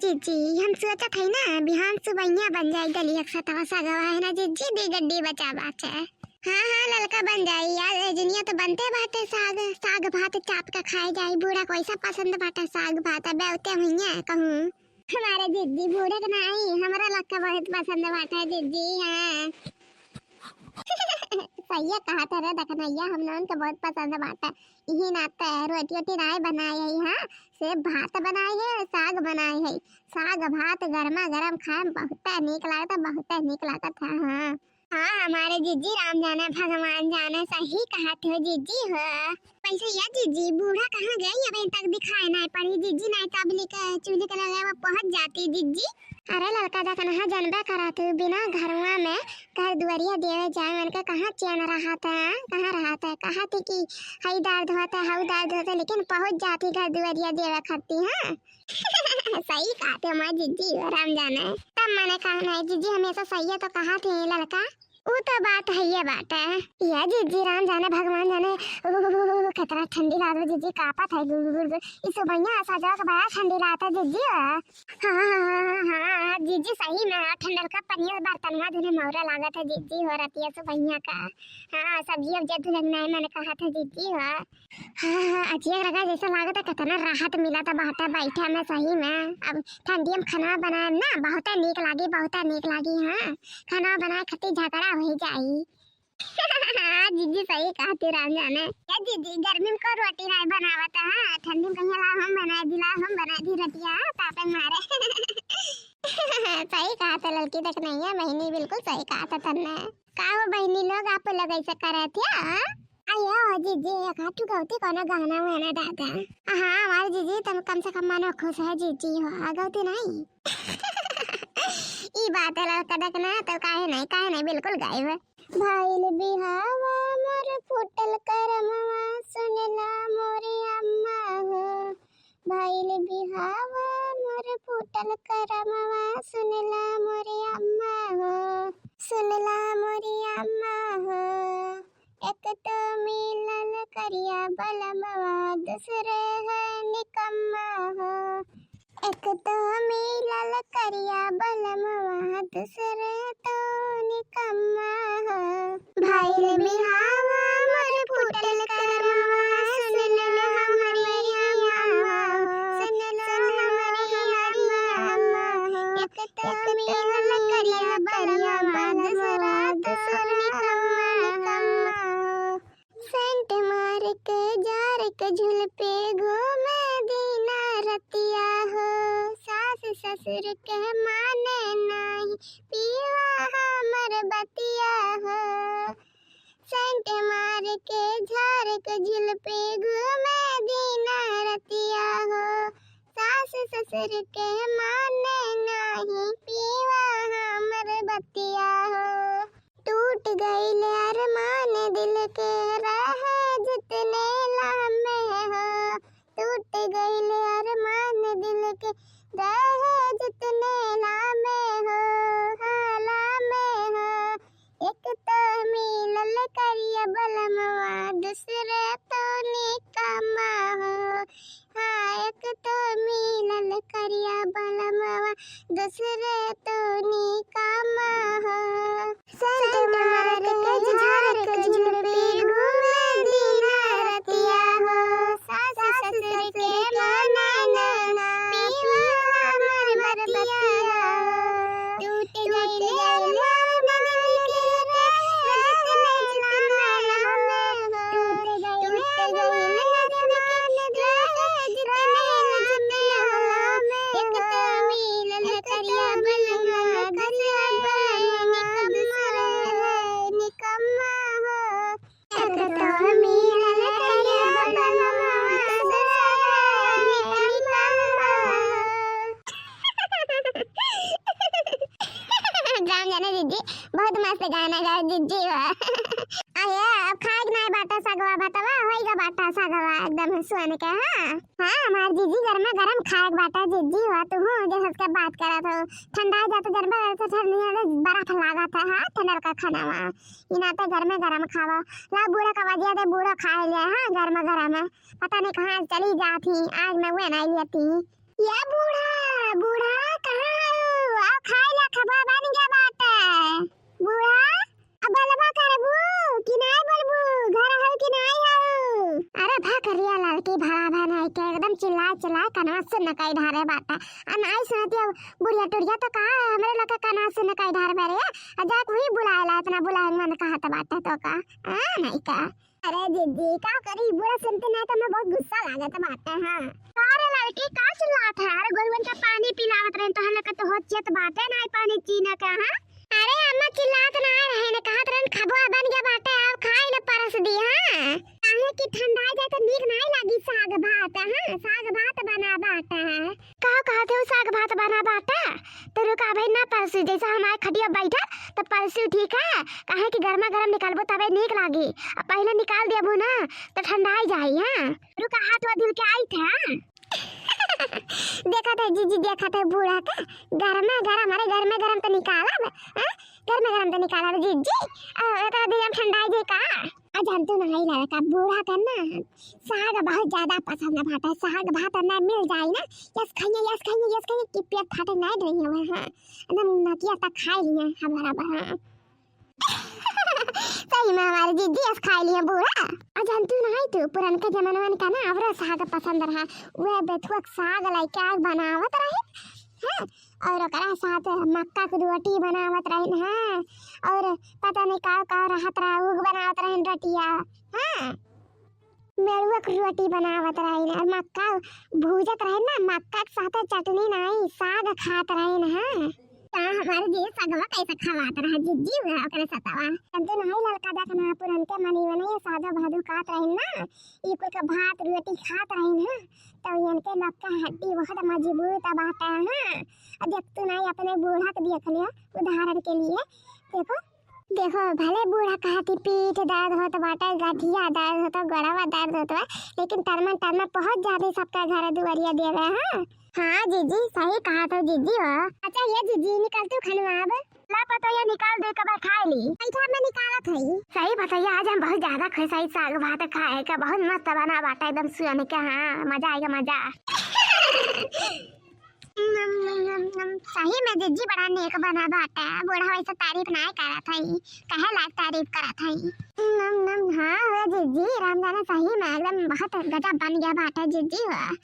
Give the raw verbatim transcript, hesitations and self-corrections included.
जीजी, हम सोचत हई ना, बिहान सुबहिया बन जाई दलिया के सतवा सगवा, है ना जीजी, दी गड्डी बचा बाटे। हाँ, हाँ, ललका बन जाई यार, ए जुनिया तो बनते बाटे साग, साग भात चाप के खाए जाई। बूढ़ा को ऐसा पसंद बाटे साग भात, अब उते हुइया कहूँ। हमारे जीजी बूढ़ा के नाही, हमरा ललका बहुत पसंद बाटे जीजी, हाँ। सहिया कहत है रे दखनैया, हम लोगन के बहुत पसंद बाटे। इही नाते रोटी ओटी नाय बनाए है, हाँ, सिर्फ भात बनाए है, साग बनाए है। साग भात गरमा गरम खाए में बहुते नीक लागत, बहुते नीक लागत है, हाँ। हाँ, हमारे जीजी राम जाने भगवान जाने, सही कहत हो जीजी हो। वैसे या जीजी, बूढ़ा कहाँ गए, अबे तक दिखाए नाय पड़ी जीजी, नाय तो अबले के चूल्हे के लगे वो पहुँच जाती जीजी। अरे ललका दखनहा, जनबे करत हू, बिना घरवा में घर दुआरिया देवे जाए, उनके कहाँ चैन रहत है, कहाँ रहत है, कहत है कि हई दार धोते, हऊ दार धोते, लेकिन पहुँच जाती घर दुआरिया देवे खाती, हाँ। सही कहत है हमार जीजी, राम जाने। तब मने कहा नहीं जीजी, हमेशा सही है तो कहत है ललका। ऊ तो बात है, ये बात है। या जीजी, राम जाने भगवान जाने, उ, उ, उ, उ, कितना ठंडी लागत है जीजी, कांपत है, गुर, गुर, गुर। इस सुबहिया सजवा के बड़ा ठंडी लागत है जीजी, हाँ। हाँ, हाँ, हाँ, हाँ, हाँ, जीजी, सही में, हाँ, ठंडल का पनिया बर्तनवा धुने मौरा लागत है, जीजी हो रतिया सुबहिया का। हाँ, सब्जी अब जब धुलक नहीं, मैंने कहा था, जीजी हो। हाँ, हाँ, अजिया लगा जैसे लागत है, कितना राहत मिला था बाटा बैठा में, सही में। अब ठंडी में खाना बनाए ना, बहुत नीक लागी, बहुत नीक लागी, हाँ। खाना बनाए खातिर झगड़ा हो जाई। हाँ, जीजी, सही कहती राम जाने। या जीजी, गर्मी में को रोटी नहीं बनावत, हाँ, ठंडी में कहिया ला हम बनाए दिला, हम बनाए दी रोटिया, हाँ, तापे मारे। सही कहत है ललकी दखनैया बहिनी, बिल्कुल सही कहत है तन्ने। का हो बहिनी लोग, आप लोग ऐसे करत है, हाँ? आयो जीजी, एक हाथ गौती कोनो गाना वाना दादा। हाँ, हमारे जीजी, तुम कम से कम मानो खुश है जीजी हो, आ गौती नहीं। ई बात है ललका दखना, तो काहे नहीं, काहे नहीं, बिल्कुल गाइब। भइल बिहावा मोर फूटल करमवा, सुनला मोरे अम्मा हो। भइल बिहावा मोर फूटल करमवा, सुनला मोरे अम्मा हो। सुनला मोरे अम्मा हो। एक तो मिलल करिया बलमवा, दूसरे है निकम्मा हो। एक तो मिलल करिया बलमवा, दूसरे तो निकम्मा हो। भइल बिहावा मोर फूटल करमवा, सुनल हमरी अम्मा हो, सुनल हमरी अम्मा हो। एक तो मिलल करिया बलमवा, दूसरा तो निकम्मा हो। सेंट मार के जार के झुलपे घूमे दीना रतिया हो। सास ससुर के माने नाही पियवा हमर बतिया हो। सेंट मार के झार के झुलपे घूमे दीना रतिया हो। सास ससुर के माने नाही पियवा हमर बतिया हो। टूट गइल अरमान दिल के रहे जितने लामे हो। टूट गइल अरमान दिल के रहे जितने लामे हो, हाँ, लामे हो। एक तो मिलल करिया बलमवा, दूसरे तो निकम्मा हो। हाँ, एक तो मिलल करिया बलमवा, दूसरे तो निकम्मा हो। सेंट मार के झार के झुलपे घूमे दीना रतिया हो। सास ससुर के माने ना पियवा हमर बतिया हो। टूट गइल अरमान दिल के रहे जितने लामे हो। टूट गइल अरमान दिल के रहे जितने लामे हो। एक तो मिलल करिया बलमवा, दूसरा निकम्मा हो, निकम्मा हो। एक तो मिलल करिया बलमवा, दूसरा निकम्मा हो। राम जाने जीजी, बहुत मस्त गाना गाए जीजी बा। अरे, अब खाए के नाय बाटा सगवा भतवा, होई गा बाटा सगवा एकदम सुन के, हाँ। हाँ, हमार जीजी गरमा गरम खाए के बाटा जीजी बा, तू हो जे सबके बात करत हो। ठंडा हो जाता गरमा गरम से ठंडी में बर्फ लागत है, हाँ, ठंडा का खाना वा। इना तो गरमा गरम खावा। ला बूढ़ा का वजह दे बूढ़ा खाए ले, हाँ, गरमा गरम। पता नहीं कहाँ चली जाती, आज मैं वे नहीं लेती। या बूढ़ा, बूढ़ा, सुन कई ढारे बाटे। आ नाई सुनती अब बुढ़िया टुढ़िया तो कहा हमरे लोग के काना सुन कई ढार बरे। आ जाके वही बुलाए ला, इतना बुलाए मन कहत बाटे तो का? आ, नहीं का? अरे जिज्जी, का करी, बुढ़ा सुनते नहीं तो मैं बहुत गुस्सा लागत बाटे। हाँ। अरे लड़की, का चिल्लात है? अरे गोरुवन के पानी पिलावत रहे तो हल्ला का तो होचियत बाटे, नाई पानी चीना का, हाँ? अरे अम्मा चिल्लात ना रहे न, कहत रहन खबुआ बन गया बाटे, अब खाई न परस दी, हाँ। काहे कि ठंडा जाए तो नीक नाई लागी साग भात, हाँ, साग भात बना बाटे। का कहत हो साग भात बना बाटे? तो रुका भाई ना परसू, जैसे हमारे खटिया बैठा तो परसू ठीक है, काहे कि गर्मा गर्म निकालबो तबे नीक लागी, अब पहले निकाल देबू ना तो ठंडा ही जाई, हाँ। रुका हाथ वा धुल के आई था, हाँ। देखत है जिज्जी, देखत है बूढ़ा का गरमा गरम, अरे गरमा गरम तो निकालब, हाँ? गरमा गरम तो निकालब जिज्जी। आ, एकरा दिन हम ठंडाई जाई का? आ जानतू नहीं लड़का, बूढ़ा का ना साग बहुत ज्यादा पसंद बाटे, साग भात ना मिल जाई ना, यस खाइए, यस खाइए, यस खाइए कि पेट फाटे नहीं रही है, हाँ? एकदम नकिया तक खाई लिए हमारा बा, हाँ। सही में हमारे जिज्जी अस खाई लिए बूढ़ा। आ जानतू नहीं तू, पुरनके जमानवन का ना अवरो साग पसंद रहा। वह बेथुआ के साग लइके आग बनावत रहे, हाँ, और ओकरा साथ मक्का के रोटी बनावत रहे, हाँ, और पता नहीं का का रहत रहा, उग बनावत रहे रोटिया, हाँ। मेड़ुआ के रोटी बनावत रही ना, मक्का भूजत रही ना, मक्का के साथे चटनी नहीं, साग खात रही ना। हाँ। का हमारे जी सगवा कैसे खवात रहा जिज्जी, हुआ ओकरे सतवा। तब तो नहीं लड़का देखना, पुरनके मनी में ये सादा भादू खात रही ना, ये कुल का भात रोटी खात रही ना, तो इनके लोग का हड्डी बहुत मजबूत बाटे, हाँ। अब देख तू नहीं अपने बूढ़ा के देख लिया उदाहरण के लिए, देखो, देखो, भले बूढ़ा कहती पीठ दर्द होत बाटे, गठिया दर्द होत, गोड़वा दर्द होत बा, लेकिन टरमा टरमा पहुँच जाते सबका घर दुआरिया देवे, हाँ। हाँ जिज्जी, सही कहा तो जिज्जी हो। अच्छा ये जिज्जी, निकल तू खनवा अब। ला पतोया निकाल दे, कबर खाए ली। बैठा मैं निकालत हई। सही बतैया, आज हम बहुत ज्यादा खुश हई, साग भात खाए का बहुत मस्त बना बाटे, एकदम सुन के, हाँ, मजा आएगा, मजा। नम, नम, नम, नम। सही में जिज्जी बड़ा नेक बना बाटे, बूढ़ा वैसे तारीफ नाय करत हई, कहे लायक तारीफ करत हई। नम, नम, हाँ हो जिज्जी, राम जाने सही में एकदम बहुत गजब बन गया बाटे जिज्जी हो।